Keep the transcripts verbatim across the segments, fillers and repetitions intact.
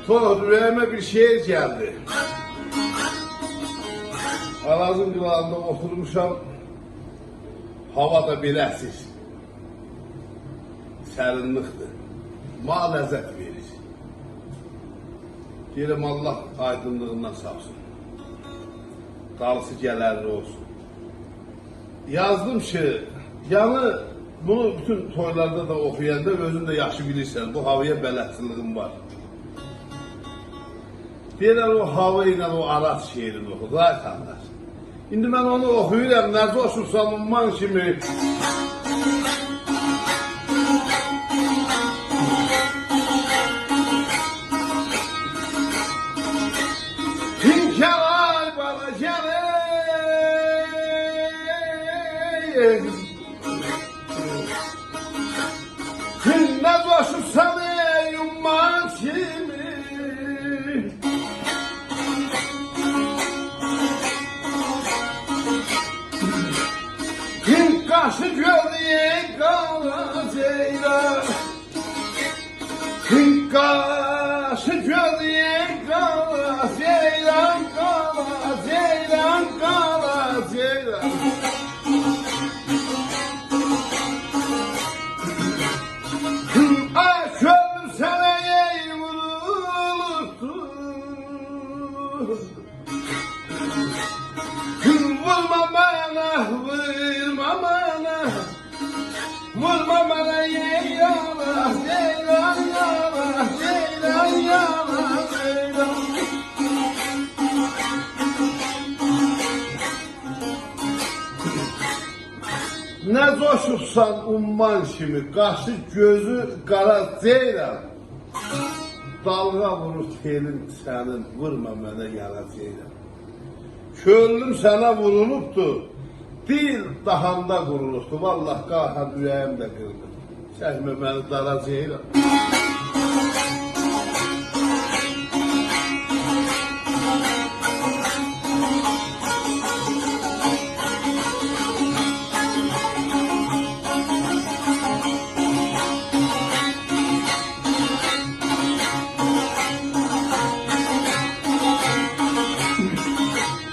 سونرا اوره‌ییمه بیر شعر گلدی. آغاجین قیراغیندا اوتورموشام. هاوا دا بئله اسیر. سرینلیکدیر. مانا لذت وئریر. دئییرم، آللاه آیدینلیغیندان ساخلاسین. دالیسی گلرلی اولسون. یازدیم کی، یعنی، بونو بوتون تویلاردا دا اوخویاندا اؤزون ده یاخشی بیلیرسن، بو هاوایا بلدچیلیگیم وار. دئییرلر، او هاوا ایله او آراز شعرینی اوخو، رایت آندار. ایندی من اونو اوخویورام، نه جوشورسان عمان کیمی. هین گل آی بالا، گل ای. هین نه جوشورسان ای عمان کیمی. هین قاشی گؤزو ای قارا جئیران. هین قاشی گؤزو ای قارا جئیران، قارا جئیران، قارا جئیران. آی کؤنلوم سنه ای وورولوبدور. وورما منه، وورما منه. وورما منه، ای یارا، جئیران یارا، جئیران یارا، جئیران. نه جوشوبسان عمان کیمی، قاشی گؤزو قارا جئیران. دالغا ووروب تئلین سنین، وورما منه یارا جئیران. کؤنلوم سنه وورولوبدور، دیل داهاندا قورولوبدور. والله قاهار اوره‌ییم ده قیریلیب. چکمه منی دارا جئیران.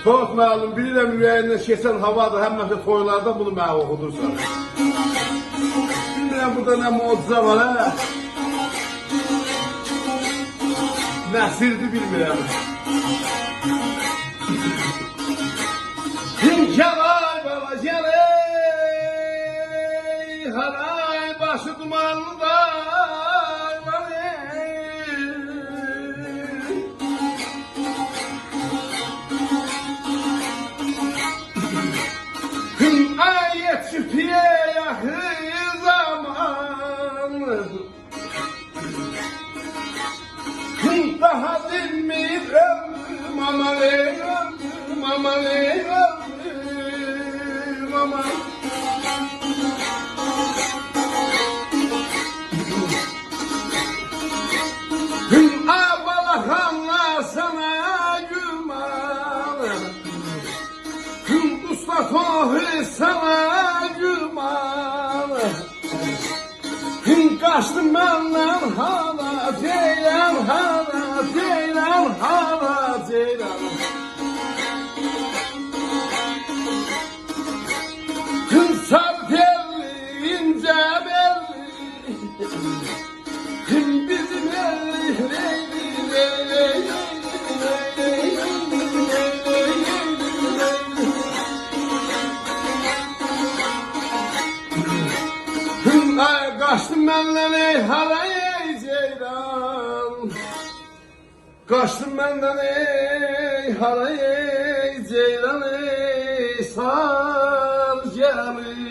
سوخ معلم، بیلیرم اوره‌ییندن کئچن هاوادیر، همیشه تویلاردا بونو منه اوخودورسان. بیلمیرم بورادا نه معجزه وار، هه؟ نه سیردیر، بیلمیرم. هین گل آی بالا، گل ای، هارای باشی دومانلی داغلار ای. هین آی یئتیشیب یاخین زامان. داها دینمیر عؤمروم، آمان ای، عؤمروم، آمان ای، عؤمروم، آمان. آ بالا خانلار سنه قوربان، اوستا توحید سنه قوربان. قاشدی مندن هارا، جئیران هارا، جئیران هارا، جئیران. ساری تئللی، اینجه بئللی، بیزیم ائللی، لئیلی، لئیلی، لئیلی. آی، قاشدی مندن ای هارا ای جئیران. قاشدی مندن ای هارا ای جئیران ای، سار گلی.